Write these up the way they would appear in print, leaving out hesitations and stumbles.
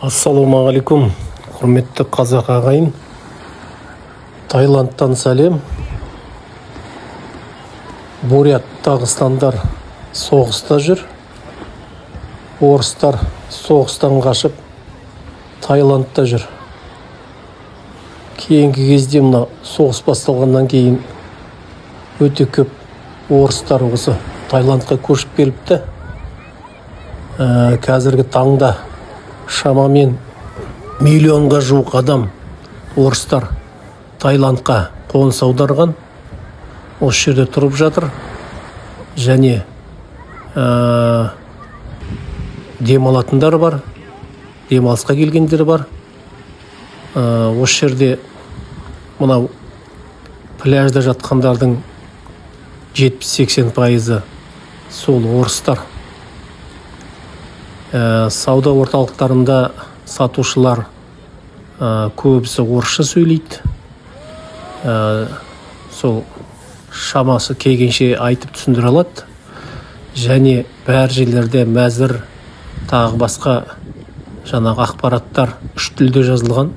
Ассалаумағалейкум, құрметті қазақ ағайын. Таиландтан сәлем. Бурят, Дағыстандар соғыста жүр. Орыстар соғыстан қашып Таиландта жүр. Кейінгі кезде мына соғыс басталғаннан кейін өте көп орыстар осы Таиландқа көшіп келіпті. Қазіргі таңда шамамен миллионға жуық адам орыстар Таиландқа қоныс аударған, осы жерде тұрып жатыр және демалатындар бар, демалысқа келгендер бар. Осы жерде мынау пляжда жатқандардың 70-80% сол орыстар. Сауда орталықтарында сатушылар көбісі орысша сөйлейді. Сол шамасы келгенше айтып түсіндіре алады. Және бәр жерлерде мәзір, тағы басқа жаңағы ақпараттар үш тілде жазылған: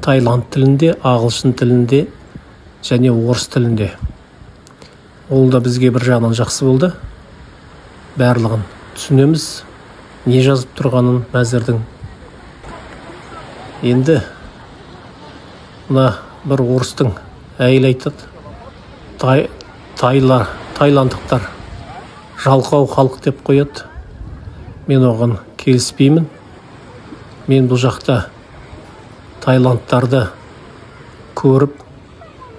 Таиланд тілінде, ағылшын тілінде және орыс тілінде. Ол да бізге бір жағынан жақсы болды. Барлығын түсінеміз, не жазып тұрғанын мәзірдің. Енді мына бір орыстың әйелі айтады, таиландықтар жалқау халық деп қояды. Мен оған келіспеймін. Мен бұл жақта таиландтарды көріп,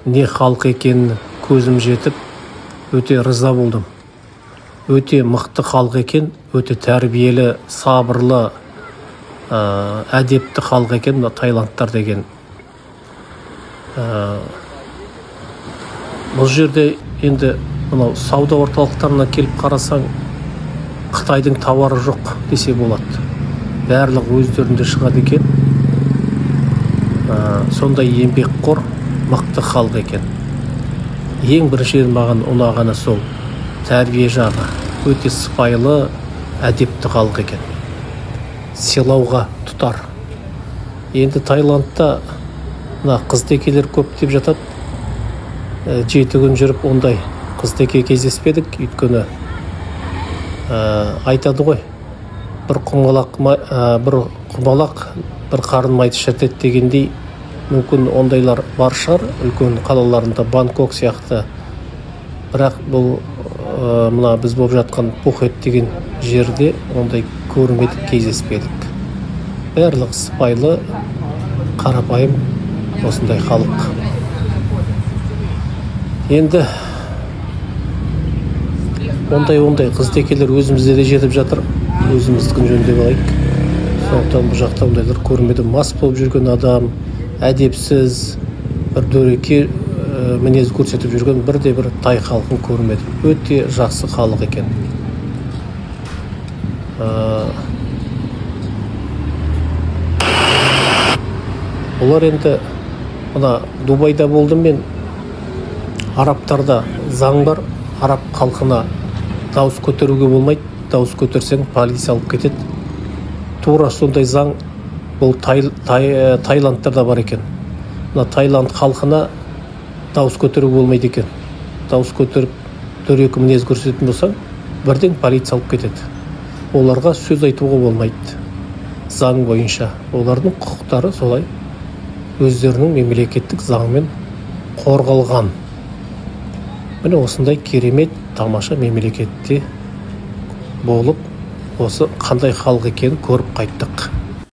не халық екенін көзім жетіп, өте риза болдым. Өте мықты халық екен, өте тәрбиелі, сабырлы, әдепті халық екен мына таиландтар деген. Бұл жерде енді мынау сауда орталықтарына келіп қарасаң, Қытайдың тауары жоқ десе болады. Барлығы өздерінде шығады екен. Сондай еңбекқор, мықты халық екен. Ең біріншіден маған ұнағаны сол тәрбие жағы. Өте сыпайылы, әдепті халық екен. Сыйлауға тұтар. Енді Таиландта мына қызтекелер көп деп жатады. 7 күн жүріп ондай қызтеке кездеспедік. Өйткені айтады ғой, бір құмалақ бір қарын майды шіртеді дегендей, мүмкін ондайлар бар шығар үлкен қалаларында, Бангкок сияқты. Бірақ бұл мына біз болып жатқан Пхукет деген жерде ондай көрмедік, кездеспедік. Барлығы сыпайылы, қарапайым осындай халық. Енді ондай қызтекелер өзімізде де жетіп жатыр, өзіміздікін жөндеп алайық. Сондықтан бұл жақта ондайлар көрмедім. Мас болып жүрген адам, әдепсіз, бір дөрекі мінез көрсетіп жүрген бірде бір тай халқын көрмедім. Өте жақсы халық екен. Олар енді мына Дубайда болдым мен. Арабтарда заң бар, араб халқына дауыс көтеруге болмайды. Дауыс көтерсең полиция алып кетеді. Тура сондай заң бұл Таиландтарда бар екен. Мына Таиланд халқына дауыс көтеруге болмайды екен. Дауыс көтеріп дөрекі мінез көрсететін болсаң, бірден полиция алып кетеді. Оларға сөз айтуға болмайды. Заң бойынша олардың құқықтары солай өздерінің мемлекеттік заңмен қорғалған. Міне осындай керемет тамаша мемлекетте болып, осы қандай халық екенін көріп қайттық.